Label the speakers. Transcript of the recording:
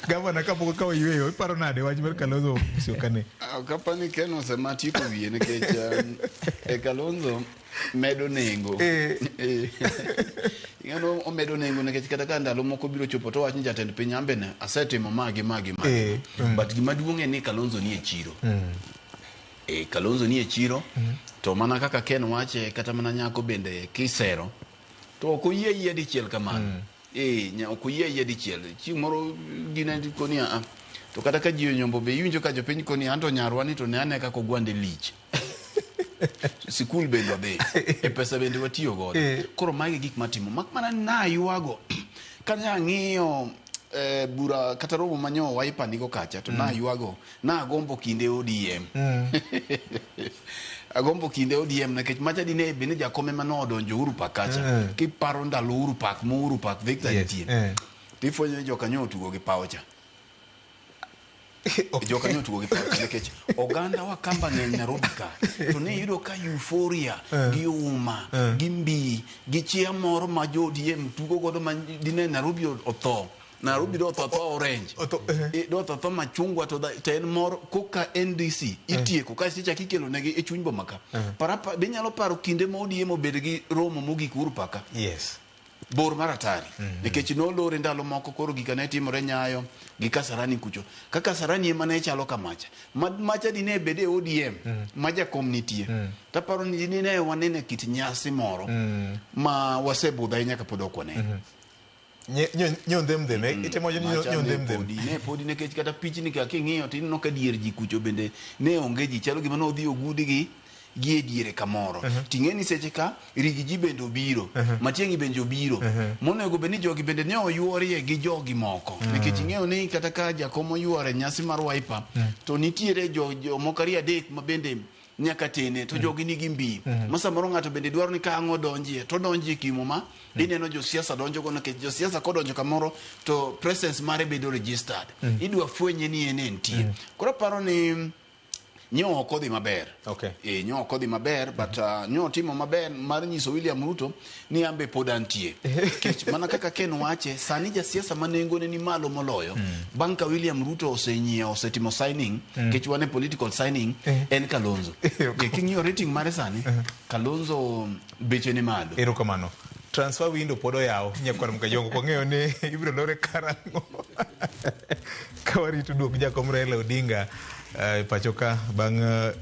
Speaker 1: Gavana kapok okawo yueyo, iparo nade wach mar Kalonzo Musyoka ni?
Speaker 2: Kapani Ken osematieko wiye nikech e Kalonzo medo nengo. Ing'eno omedo nengo nikech kata ka ndalo moko biro chopo to wach ni jatend piny ambe ne asetimo ma gi ma gi ma. But gima duong' en ni Kalonzo ni e chiro. Kalonzo ni e chiro to mana kaka Ken wache kata mana nyako bende kisero to ok oyie yie dichiel kamano. Ok oyie yie dichiel. Chieng' moro gine koni a to kata ka ji onyombo be iwinjo ka jopiny koni anto nyarwa ni to ne ane kaka ogwande lich. Sikul bende wadhi, e pesa bende watiyo godo. Koro magi gik matimo. Mak mana naywago ka ang'iyo bura kata romo manyo Wiper nigo kacha to naywago nagombo kinde ODM. Agombo kinde ODM nikech macha dine bende jakom ema nodonjo Uhuru Park kacha. Kiparo ndalo Uhuru Park mo Uhuru Park Victor nitie. Tifwenyo ni jokanyo otugo gi paw cha. Jokanyo otugo gi paw cha nikech oganda Wakamba ng'eny Nairobi ka. To ne iyudo ka euphoria gi uma gi mbi gi chia moro ma jo ODM tugo godo ma dine Nairobi otho. Nairobi do tho tho orange. Do tho tho machungwa to to en mor koka NDC itieko kasto ichako ikelo negi e chuny boma ka. Parapa be inyalo paro kinde ma ODM obed gi romo mogik Uhuru Park ka. Bor mar atari. Nikech nolore ndalo moko koro gika ne timore Nyayo gi Kasarani kucho. Ka Kasarani ema ne chalo kamacha. Macha dine bed e ODM ma jakom nitie. Taparo ni dine wanene kit nyasi moro ma wasebudho ahinya kapod ok waneno.
Speaker 1: Nyondhem dhem, itemo wacho ni nyondhem dhem.
Speaker 2: Ne podi nikech kata pichni ka king'iyo to ineno ka dier ji kucho bende ne onge ji chalo gima nodhi ogudgi gi e diere kamoro. Ting'e ni seche ka Rigi ji bende obiro, Matiang'i bende obiro. Monego bed ni jogi bende ne oyuorie gi jogi moko. Nikech ing'eyo ni kata ka jakom oyuore nyasi mar Wiper to nitiere jomoko ariyo adek ma bende nyaka tene to jogi nigi mbi. Ma samoro ng'ato bende dwaro ni ka ang' odonjie to odonjie kimo ma ineno josiasa donjo go nikech josiasa kodonjo kamoro to presence mare bedo registered. Idwa fwenye ni en entie. Koro aparo ni nyo ok odhi maber. Nyo ok odhi maber but nyo otimo maber mar nyiso William Ruto ni ambe pod antie. Nikech mana kaka Ken wache, sani jasiasa ma nengone ni malo moloyo bang' ka William Ruto osenyiewo osetimo signing nikech wan e political signing en Kalonzo. King'iyo rating mare sani, Kalonzo beche ni malo.
Speaker 1: Erokamano. Transfer window pod oyaw nyakwar Mkayongo kwang'eyo ni ibiro lore karang'o ka warito duok jakom Raila Odinga e pacho ka bang'